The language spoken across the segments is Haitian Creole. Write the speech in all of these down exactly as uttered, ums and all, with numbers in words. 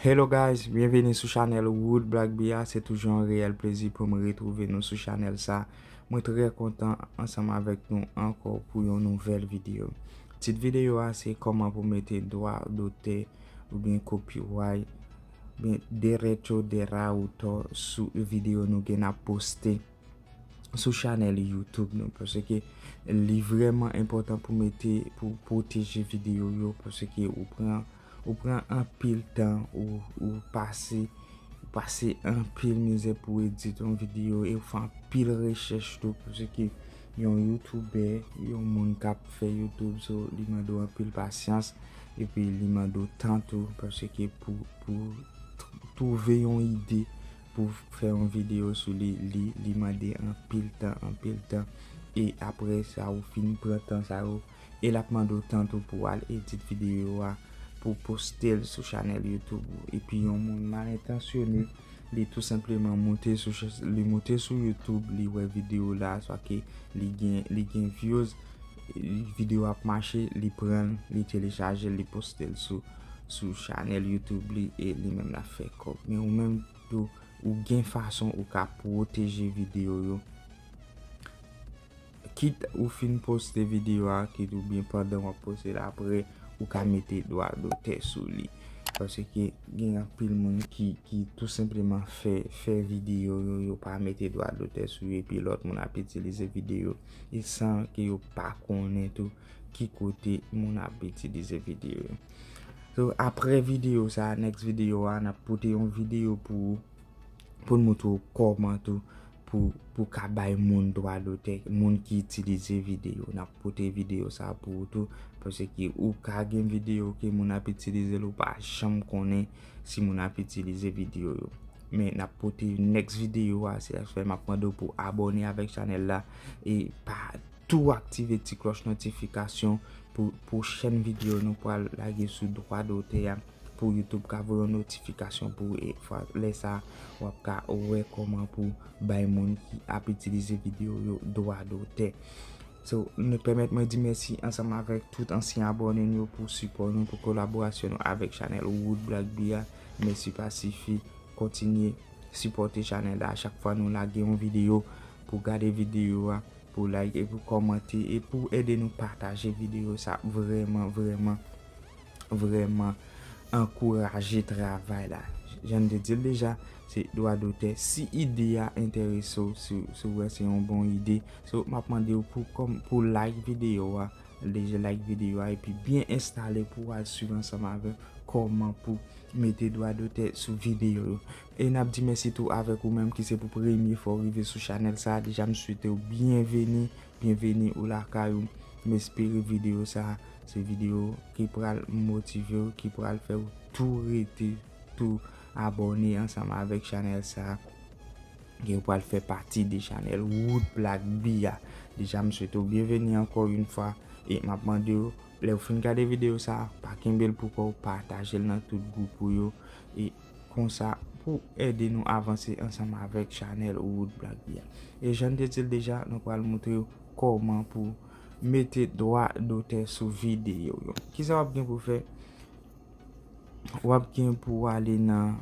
Hello guys, byenveni sou chanèl Wood Black Bia. Se toujou yon reyèl plezi pou m retwouve nou sou chanèl sa. Mwen trè kontan ansanm avèk nou ankò pou yon nouvèl videyo. Tit videyo a se kòman pou mete dwa dotè oubyen copyright, oubyen derecho de autor sou videyo nou gen ap poste sou chanèl YouTube nou, paske li vrèman enpòtan pou mete, pou pwoteje videyo yo, paske ou pran, ou pran anpil tan, ou, ou pase, ou pase anpil mizè pou edit yon videyo, e ou fè anpil rechèch tou, paske yon youtubè, yon moun k ap fè YouTube, so, li mande w anpil pasyans, epi li mande w tan tou, paske pou, pou t-, twouve yon ide pou fè yon videyo sou li, li, li mande anpil tan, anpil tan. E apre sa, ou fin pran tan sa yo, e l ap mande w tan tou pou w al edit videyo a, pou poste l sou chanèl YouTube ou. Epi yon moun mal entansyone, li tou senpleman moute sou ch-, li moute sou YouTube, li wè videyo la, swa ke li gen, li gen views, videyo ap mache, li pran l, li telechaje l, li poste l sou, sou chanèl YouTube li, e li menm l ap fè kòb. Men ou menm tou, ou gen fason ou ka pwoteje videyo yo. Kit ou fin poste videyo a, kit oubyen pandan w ap poste l apre, ou ka mete dwa dotè sou li. Paske gen anpil moun ki, ki tou senpleman fè, fè videyo yo, yo pa mete dwa dotè sou yo, epi lòt moun ap itilize videyo, e san ke yo pa konnen tou ki kote moun ap itilize videyo yo. So, apre videyo sa, next videyo a, n ap pote yon videyo pou ou, pou n montre w kòman tou pou, pou ka bay moun dwa dotè, moun ki itilize videyo. N ap pote videyo sa pou ou tou, paske ou ka gen videyo ke moun ap itilize l, ou pa janm konnen si moun ap itilize videyo yo. Men n ap pote next videyo a, se sa k fè m ap mande w pou abòne avèk chanèl la, e pa tou aktive ti klòch notifikasyon pou pwochèn videyo nou pral lage sou dwa dotè a, pou YouTube ka voye yon notifikasyon pou ou, e fwa, lè sa, w ap ka wè kòman pou bay moun ki ap itilize videyo yo dwa dotè. So, nou pèmèt mwen di mèsi ansanm avèk tout ansyen abòne nou yo pou sipò nou, pou kolaborasyon nou avèk chanèl Wood Black Bia. Mèsi pa sifi, kontinye sipòte chanèl la. Chak fwa nou lage yon videyo, pou gade videyo a, pou like e pou kòmante e pou ede nou pataje videyo sa, vrèman, vrèman, vrèman ankouraje travay la. Jan m te di l deja, se dwa dotè. Si ide a enterese w, si, si w wè se yon bon ide, so, m ap mande w pou kòm, pou like videyo a, deja like videyo a, epi byen enstale pou w al swiv ansanm avè kòman pou mete dwa dotè sou videyo yo. E n ap di mèsi tou avèk ou menm ki se pou premye fwa w rive sou chanèl sa a. Deja, m swete w byenveni, byenveni ou lakay ou. M espere videyo sa a se videyo ki pral motive w, ki pral fè w tou rete tou abòne ansanm avèk chanèl sa a, ke w pral fè pati de chanèl Wood Black Bia. Deja, m swete w byenveni ankò yon fwa, e m ap mande w, lè w fin gade videyo sa a, pa kenbe l pou kò w, pataje l nan tout gwoup ou yo, e konsa, pou ede nou avanse ansanm avèk chanèl Wood Black Bia. E jan m te di l deja, nou pral montre w kòman pou mete dwa dotè sou videyo yo. Kisa w ap gen pou fè? W ap gen pou w ale nan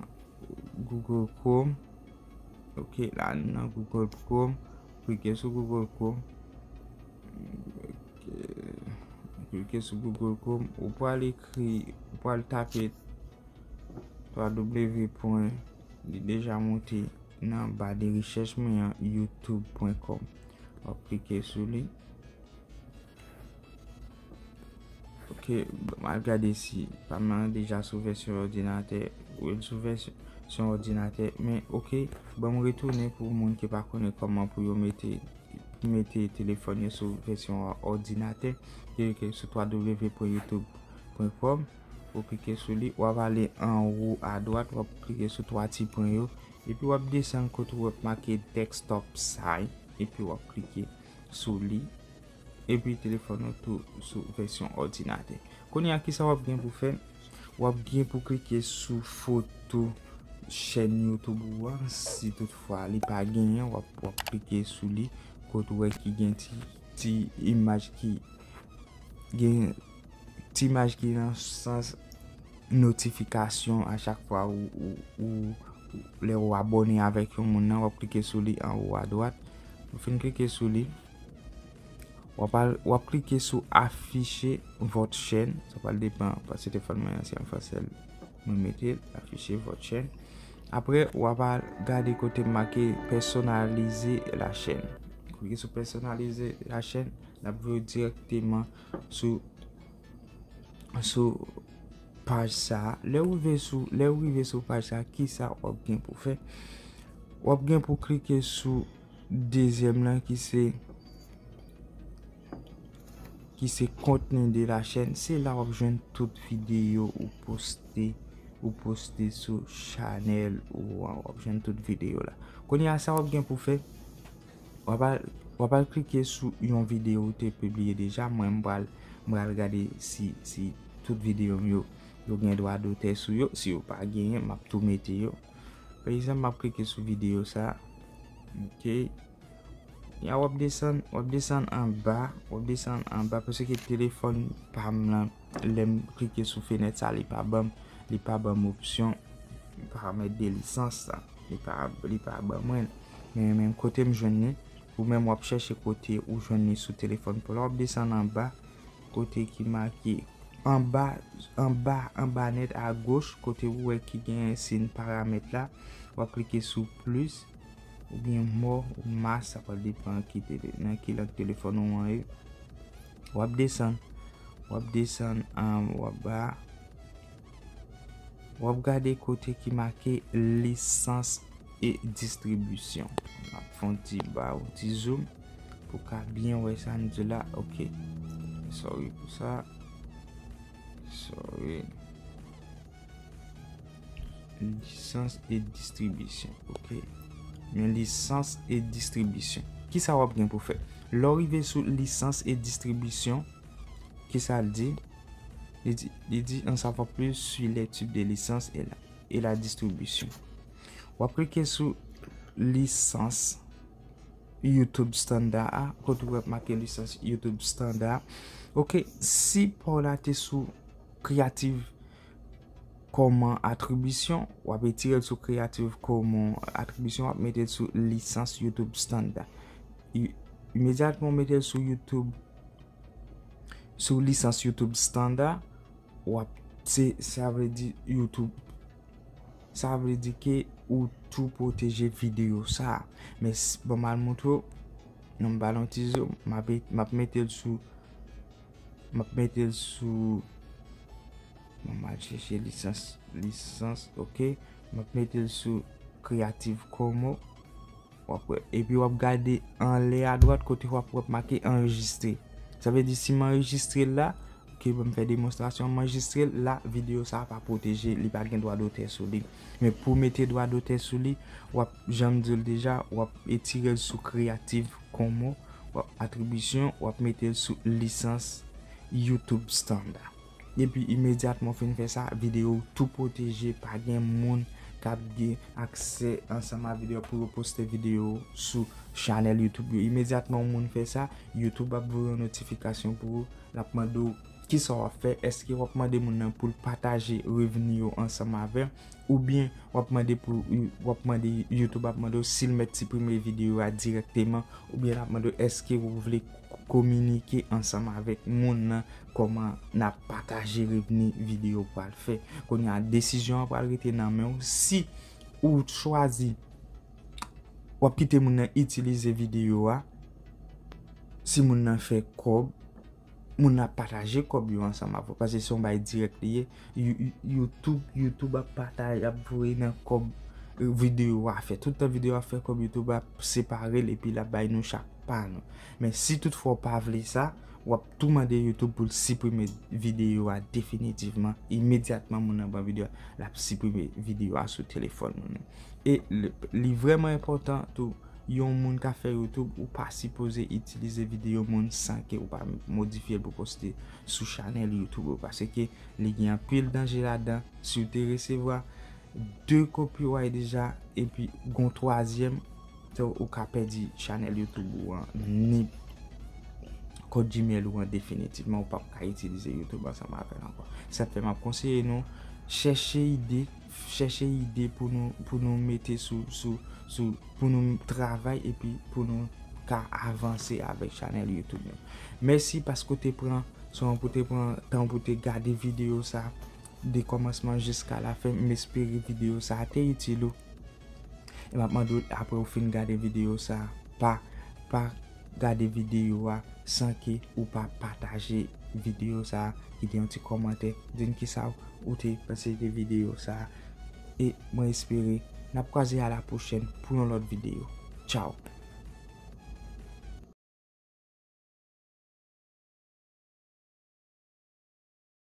Google Chrome. Ok, la nan Google Chrome. Klike sou Google Chrome. Ok, klike sou Google Chrome. Ou pral ekri, ou pral tape twa w pwen, li deja monte nan ba de rechèch mwen an, youtube pwen kòm. W ap klike sou li. Ok, m al gade si pa m nan deja sou vèsyon òdinatè. Wi, l sou vèsyon òdinatè. Men, ok, ban m retounen pou moun ki pa konnen kòman pou yo mete, mete telefòn yo sou vèsyon òdinatè. Yo klike sou twa w pwen youtube pwen kòm. Ou klike sou li, w ap ale anwo adwat, w ap klike sou twa ti pwen yo. Epi w ap desann kote w ap make desktop site. Epi w ap klike sou li. Epi telefòn ou tou sou vèsyon òdinatè. Kounye a, kisa w ap gen pou fè? W ap gen pou klike sou foto chèn YouTube ou an, si toutfwa li pa genyen, w ap, w ap klike sou li, kote w wè ki gen ti, ti imaj ki gen ti imaj ki nan sans notifikasyon a chak fwa ou, ou, ou, ou, lè ou abòne avèk yon moun nan, w ap klike sou li anwo adwat. Ou fin klike sou li, w ap al, w ap klike sou afficher votre chaîne. Sa pral depann, paske telefòn mwen an se an fransè mwen mete l, afficher votre chaîne. Apre, w ap al gade kote make personnaliser la chaîne. Klike sou personnaliser la chaîne, l ap voye w dirèkteman sou, sou paj sa a. Lè w rive sou, lè w rive sou paj sa a, kisa w ap gen pou fè? W ap gen pou klike sou dezyèm nan ki se, ki se contenu de la chaîne. Se la w ap jwenn tout videyo ou poste, ou poste sou chanèl ou an. W ap jwenn tout videyo la. Kounye a, sa w ap gen pou fè, w ap al, w ap al klike sou yon videyo ou te pibliye deja. Mwen, m pral, m pral gade si, si tout videyo m yo, yo gen dwa dotè sou yo. Si yo pa genyen, m ap tou mete yo. Pa egzanp, m ap klike sou videyo sa. Ok. Ya, w ap desann, w ap desann anba, w ap desann anba, paske telefòn pa m lan, lè m klike sou fenèt sa, li pa ban m, li pa ban m opsyon paramèt de lisans sa. Li pa, li pa ban mwen. Men, men kote m jwenn li, ou menm w ap chèche kote ou jwenn li sou telefòn pa w la, w ap desann anba, kote ki make anba, anba, anba nèt agoch, kote ou wè ki gen siy paramèt la, w ap klike sou plis, oubyen more, ou mas, sa pral depann ki tele-, nan ki lang telefòn ou an ye. W ap desann, w ap desann, um, w ap ba, w ap gade kote ki make lisans e distribisyon. M ap fè yon ti ba, yon ti zoom, pou w ka byen wè sa m di la. Ok. Sorry pou sa. Sorry. Lisans e distribisyon. Ok. Men lisans e distribisyon. Kisa w ap gen pou fè? Lè w rive sou lisans e distribisyon, kisa l di? Li di, li di en savoir plus sur les types de licences et la, et la distribution. W ap klike sou lisans YouTube standard a, kote w ap make lisans YouTube standard. Ok, si pa w la te sou Creative Commons atribisyon, w ap retire l sou Creative Commons atribisyon, w ap mete l sou lisans YouTube standard. I-, imedyatman w mete l sou YouTube, sou lisans YouTube standard, w ap, se, sa vle di YouTube, sa vle di ke ou tou pwoteje videyo sa a. Men s-, bon, m al montre w, non, m ba l yon ti zoom, m ap, m ap mete l sou, m ap mete l sou, bon, m al chèche lisans, lisans, ok, m ap mete l sou Creative Commons. W ap wè. Epi w ap gade anlè adwat kote w ap wè make anrejistre. Sa vle di si m anrejistre l la, ke m fè demonstrasyon, m anrejistre l la, videyo sa a pa pwoteje, li pa gen dwa dotè sou li. Men pou w mete dwa dotè sou li, w ap, jan m di w l deja, w ap etire l sou Creative Commons, w ap atribisyon, w ap mete l sou lisans YouTube standard. Epi imedyatman w fin fè sa, videyo w tou pwoteje, pa gen moun k ap gen aksè ansanm ak videyo pou yo poste videyo sou chanèl YouTube yo. Imedyatman yon moun fè sa, YouTube ap voye yon notifikasyon pou ou, l ap mande w kisa w ap fè, èske w ap mande moun nan pou l pataje revni yo ansanm avè w, oubyen w ap mande pou, w ap mande, YouTube ap mande w si l mèt siprime videyo a dirèkteman, oubyen l ap mande w èske w vle kominike ansanm avèk moun nan kòman n ap pataje revni videyo pral fè. Kounye a, desizyon an pral rete nan men w. Si ou chwazi, w ap kite moun nan itilize videyo a, si moun nan fè kòb, moun nan ap pataje kòb yo ansanm avè w, paske se yon bagay dirèk li ye. You-, You-, YouTube, YouTube ap pataje, ap voye nan kòb, eh, videyo a fè. Tout tan videyo a fè kòb, YouTube ap separe l epi l ap bay nou chak pa nou. Men si toutfwa w pa vle sa, w ap tou mande YouTube pou l siprime videyo a definitivman. Imedyatman moun nan pran videyo a, l ap siprime videyo a sou telefòn ou nan. E li, li vrèman enpòtan tou, yon moun ka fè YouTube, ou pa sipoze itilize videyo moun san ke ou pa modifye l pou poste sou chanèl YouTube ou, paske li gen anpil danje ladan. Si w te resevwa de copyright deja, epi gon twazyèm, ou ka pèdi chanèl YouTube ou an, ni kont Gmail ou an definitivman, ou p ap ka itilize YouTube ansanm avè l ankò. Sa fè m ap konseye nou, chèche ide, chèche ide pou nou, pou nou mete sou, sou, sou, pou nou travay epi pou nou ka avanse avèk chanèl YouTube nou. Mèsi paske w te pran son an pou te pran tan pou te gade videyo sa de kòmansman jiska lafen. M espere videyo sa te itil ou. E m ap mande w, apre w fin gade videyo sa, pa, pa gade videyo a san ke ou pa pataje videyo sa, kite yon ti kòmantè, di n kisa ou te panse de videyo sa. E mwen espere n ap kwaze a la pwochèn pou yon lòt videyo. Tchaw!